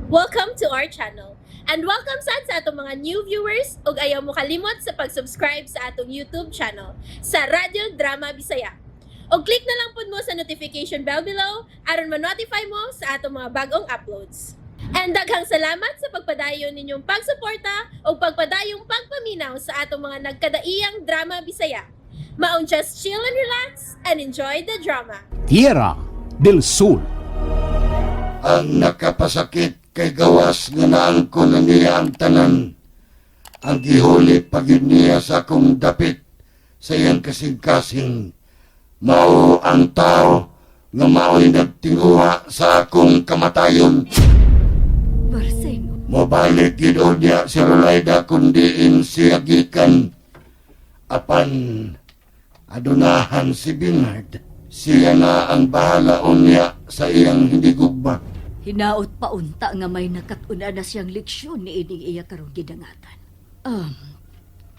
Welcome to our channel. And welcome sad sa atong mga new viewers ug ayaw mo kalimot sa pag-subscribe sa atong YouTube channel sa Radyo Drama Bisaya. Og click na lang pud mo sa notification bell below aron ma-notify mo sa atong mga bagong uploads. And daghang salamat sa pagpadayon ninyong pagsuporta ug pagpadayong pagpaminaw sa atong mga nagkadaiyang drama Bisaya. Maong just chill and relax and enjoy the drama. Tierra del Sol. Ang nakapasakit kay gawas nga naangko na niya ang tanan. Ang gihuli pagid niya sa akong dapit sa iyang kasing-kasing. Mao ang tao nga mao'y nagtinguha sa akong kamatayon. Barseno, Mobalik gid niya si Rolaida kundiin siya gikan. Apan adunahan si Bernard. Siya na ang bahala unya sa iyang hindi gugma. Hinaot pa unta nga may nakat-una na siyang leksyon ni ining iya karong gidangatan.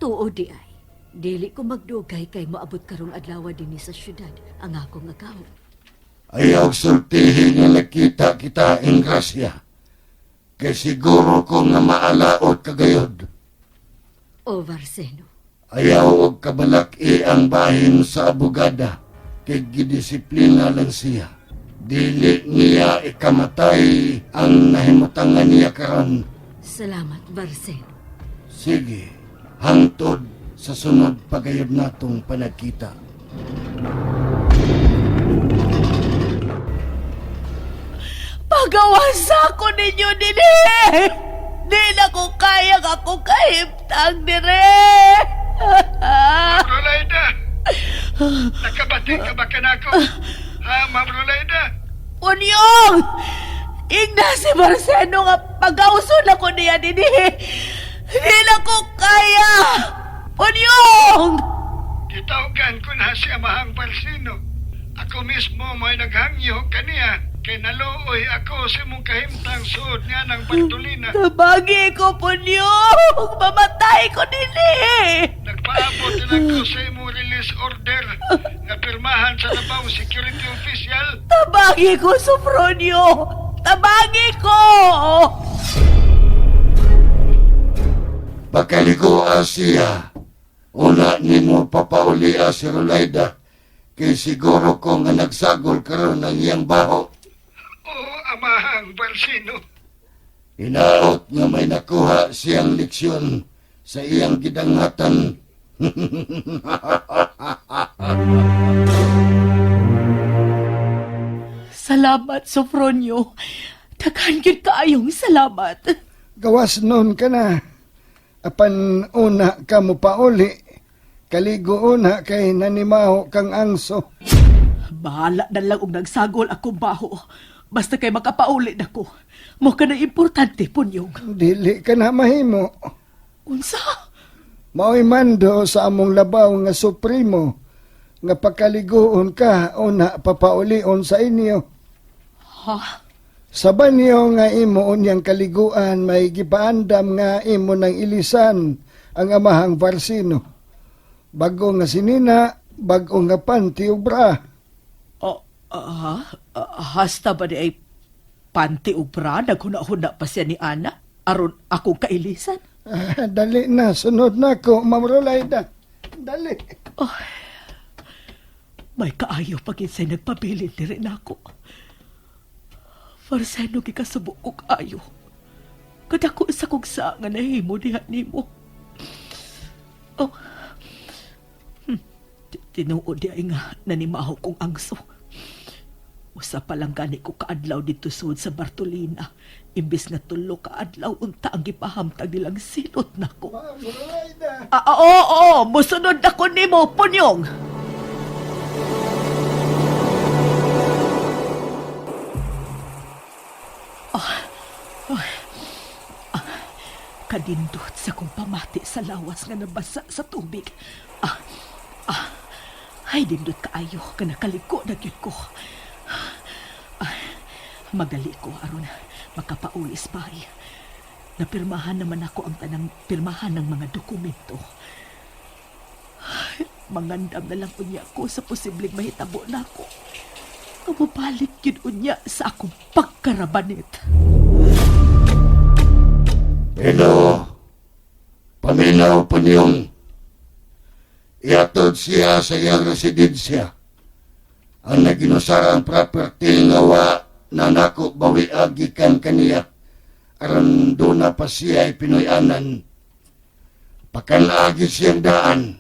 Tuo di ay. Dili ko magdugay kay moabot karong adlaw dinhi sa syudad ang akong akaw. Ayaw sultihin nga nakita kita, Ingrasya. Kay siguro ko nga maalaot kagayod. O Barseno, Ayaw og kabalaki ang bahin sa abogada kay gidisiplina lang siya. Dili niya ikamatay ang nahimutangan niya karon. Salamat, Barseno. Sige, hangtod sa sunod pagayod natong panagkita. Pagawasa ko ninyo dinhi! Di na ko kaya nga ako kahimtang dire! Ma'am Rolaida! Nakabati ka ba kanako? Ha, Ma'am Rolaida? Unyong! Ingna si Marcelo nga pagawso na ko niya dinhi! Di na ko kaya! Unyong! Gitawagan ko na si Amahang Barsino. Ako mismo may naghangyo kaniya. Kay naluoy ako sa imong kahimtang suod nga ng Bartolina. Tabagi ko, Punyong! Mamatay ko dinhi! Nagpaabot na ko sa imong release order nga pirmahan sa labaw security official. Tabagi ko, Sofronio! Tabagi ko! Pakaligoa siya. Una nimo papaulia si Rolaida kay siguro ko nga nagsagol karon ang iyang baho. Oo, Amahang Barsino. Hinaot nga may nakuha siyang leksyon sa iyang gidangatan. Salamat, Sofronio. Daghan gyud kaayong salamat. Gawas noon ka na. Apan una ka mo pauli. Kaligo una kay nanimaho kang angso. Bahala na lang og nagsagol akong baho. Basta kay makapauli na ko. Mo ka na importante, Punyong. Dili ka na mahimo. Unsa? Mao'y mando sa among labaw nga supremo nga pagkaliguon ka una papaulion sa inyo. Ha? Sa banyo nga imo unyang kaliguan may gipaandam nga imo ng ilisan ang amahang Barsino. Bago nga sinina, bago nga panty ug bra. Oh, hasta ba di ay panty ug bra? Naghuna-huna pa siya ni Ana? Aron akong kailisan? Ah, dali na, sunod na ko, Ma'am Rolaida. Dali. May kaayo pag insay nagpabilin ni rin ako. Farseno gikasubo ko kaayo. Kadako sa kong sa nga nahimo diha nimo. Oh. Tinuod di ay nga nanimaho kong angso. Usa pa lang gani ko kaadlaw dito sud sa Bartolina. Imbis nga tulo kaadlaw unta ang gipahamtag nilang silot nako. Ma'am Rolaida. Ah, ah, oo, oo, musunod ako nimo, Punyong. Kadindot sa kong pamati sa lawas nga nabasa sa tubig. Ah, ah, ay dindot kaayo ka nakaliko na gyud ko. Ah, magali ko aron makapaulis bay. Napirmahan naman ako ang tanang pirmahan ng mga dokumento. Ay, mangandam na lang unya ko sa posibleng mahitabo nako. Nga mobalik yun unya sa akong pagkarabanit. Pero, paminaw po niyong iatod siya sa iyang residensya. Ang naginusarang property nga wa na nako bawi gikan kaniya. Aron doon na pa siya ay Pinoy-anan. Pakalagi siyang daan.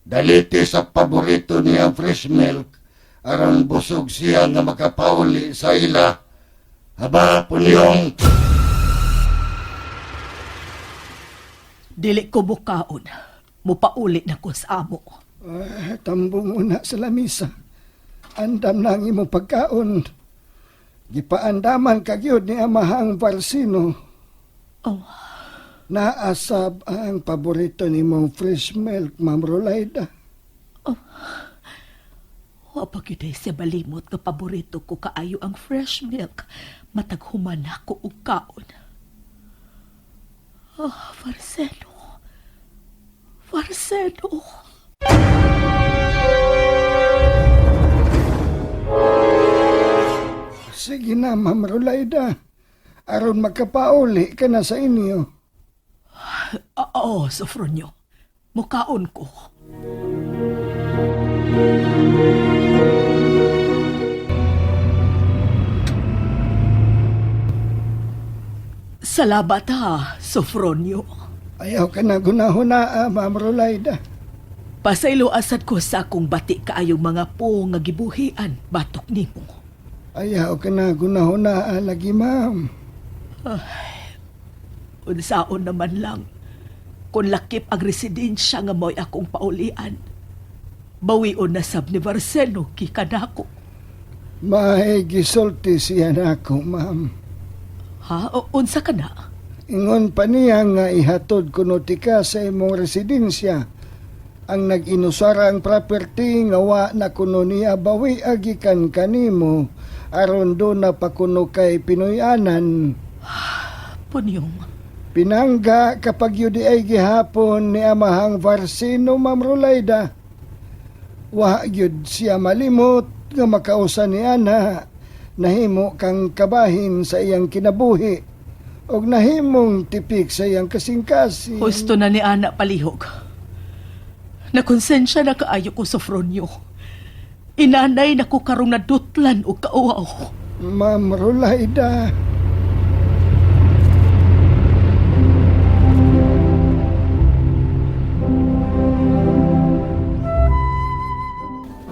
Daliti sa paborito niya ang fresh milk. Aron busog siya nga makapauli sa ila. Haba po niyong. Dili ko bukaon. Mupauli na ko sa amo. Ah, tambong una sa lamisa. Andam na ang imong pagkaon. Gipaandaman kagyod ni Amahang Varsino. Oh. Naasab ang paborito nimong fresh milk, Ma'am Rolaida. Wa pa gyud ay siya balimot nga paborito ko kaayo ang fresh milk. Matag human ako og kaon. Oh, Marcelo. Marcelo. Sige na, Ma'am Rolaida. Aron makapauli ka na sa inyo. Oo, Sofronio. Mukaon ko. Salamat ha, Sofronio. Ayaw ka na gunahuna, Ma'am Rolaida. Pasaylo asad ko sa akong bati kaayong mga po nga gibuhian batok nimo. Ayaw ka na gunahuna, lagi, ma'am. Unsaon naman lang kung lakip ang residensya nga mo'y akong paulian. Bawion na sab ni Marcelo gikanako. May gisulti siya na ako, ma'am. Ha? O, unsa ka na? Ingon pa niya nga ihatod kuno tika sa imong residensya. Ang nag-inusara ang property nga wa na kuno niya bawi agikan kanimo aron do na pakuno kay Pinoy-anan. Punyong. Pinangga kapag yun di ay gihapon ni Amahang Varsino, Ma'am Rolaida. Wa gyud siya malimot nga makausa ni ana nahimo kang kabahin sa iyang kinabuhi og nahimong tipik sa iyang kasing-kasing. Husto na ni Ana palihog. Nakonsensya na kaayo ko, Sofronio. Inanay na ko karong nadutlan o kauaw. Ma'am Rolaida.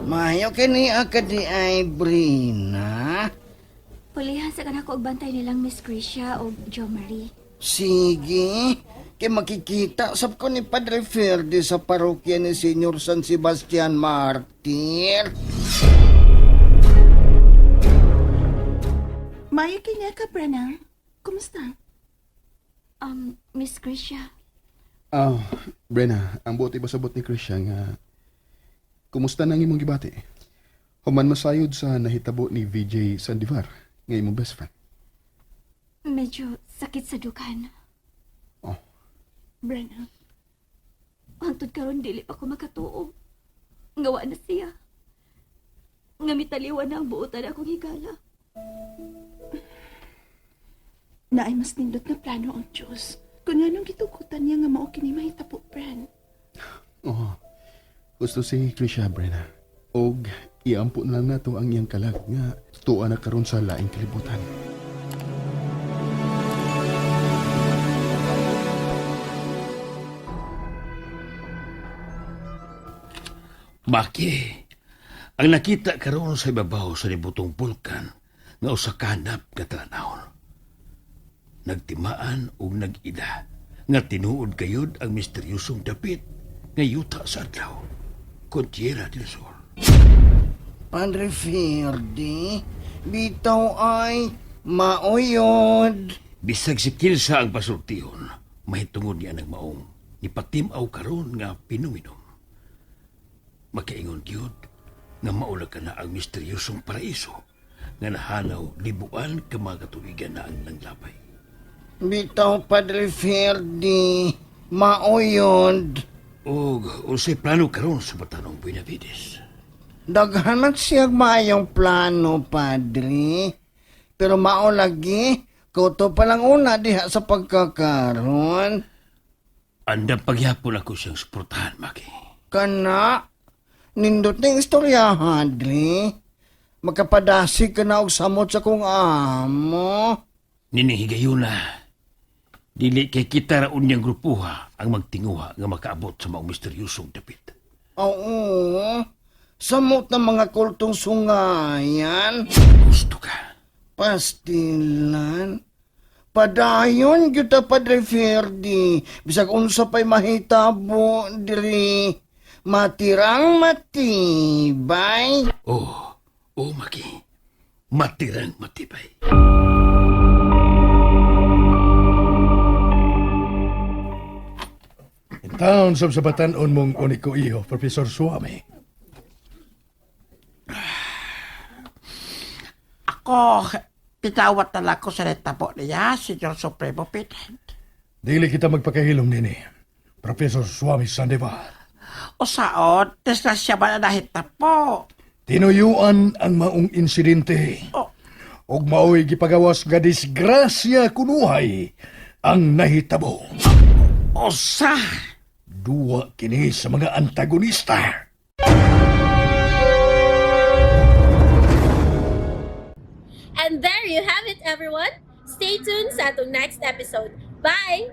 Mayo kini akadi ay Brina. Pulihan sa kanako og bantay nilang Miss Gracia o Jo Marie. Sige, kay makikita sab ko ni Padre Ferdi sa parokya ni Senyor San Sebastian Martir. Mayo kanya ka, Brenna. Kumusta? Miss Gracia, Ah, Brenna, ang buot ibasabot ni Christian nga kumusta nang imong gibati? Human masayod sa nahitabo ni VJ Sandivar, nga imong best friend. medyo sakit sa dukan. Oh, Brenna, Hangtod karon dili pa ko makatuo. Nga wa na siya. Nga mitaliwan na ang buotan akong higala. naay mas nindot nga plano ang Diyos. Kung anong gitugutan niya nga mao kini mahitabo, Bren. oh. Gusto si Krisha, Brenna. Og iampo na lang nato ang iyang kalag nga tuwa na karon sa laing kalibutan. Maki, ang nakita karon sa ibabaw sa libutong bulkan nga usa ka hanap nga talanawon. Nagtimaan og nag-ida nga tinuod gayud ang misteryosong dapit nga yuta sa adlaw. Kontiera del Sol. Padre Ferdi, bitaw ay mauyod. Bisag si Kilsa ang pasultihon, mahitungod niya nagmaong ni patimaw karon nga pinuminom. Makaingon gyud nga maula ka na ang misteryosong paraiso nga nahanaw libuan ka mga katubigan na ang nanglabay. Bitaw Padre Ferdi, mauyod. Og unsay plano karon sa batanong Buenavides? Daghan man siyang maayong plano, Padre. Pero mao lagi, Kuto pa lang una diha sa pagkakaron. Andam pagyapon ako siyang suportahan, Maki. Kana, nindot ning istorya, Hadley. Makapadasi ka na og samot sa kong amo. Nining higayuna, dili kay kita ra unyang grupuha ang magtinguha nga makaabot sa maong misteryosong dapit. Oo, samot ng mga kultong sungayan. Gusto ka. Pastilan. Padayon gyud ta Padre Ferdi. Bisag unsa pa'y mahitabo diri. Matirang matibay. Oh, oh, Maki. Matirang matibay. Taon sa sabatan-on mong uniko iho, Professor Suami. Ako, pitawat na lang ko sa netabo niya, Senyor Supremo Peter. Dili kita magpakahilom nini, Professor Suami Sandivar. O saon, disgrasya ba na nahitabo? Tinuyuan ang maong insidente. Oh. Og maoy gipagawas nga disgrasya kunuhay ang nahitabo. Osa! Duwa kini sa mga antagonista. And there you have it, everyone. Stay tuned sa atong next episode. Bye!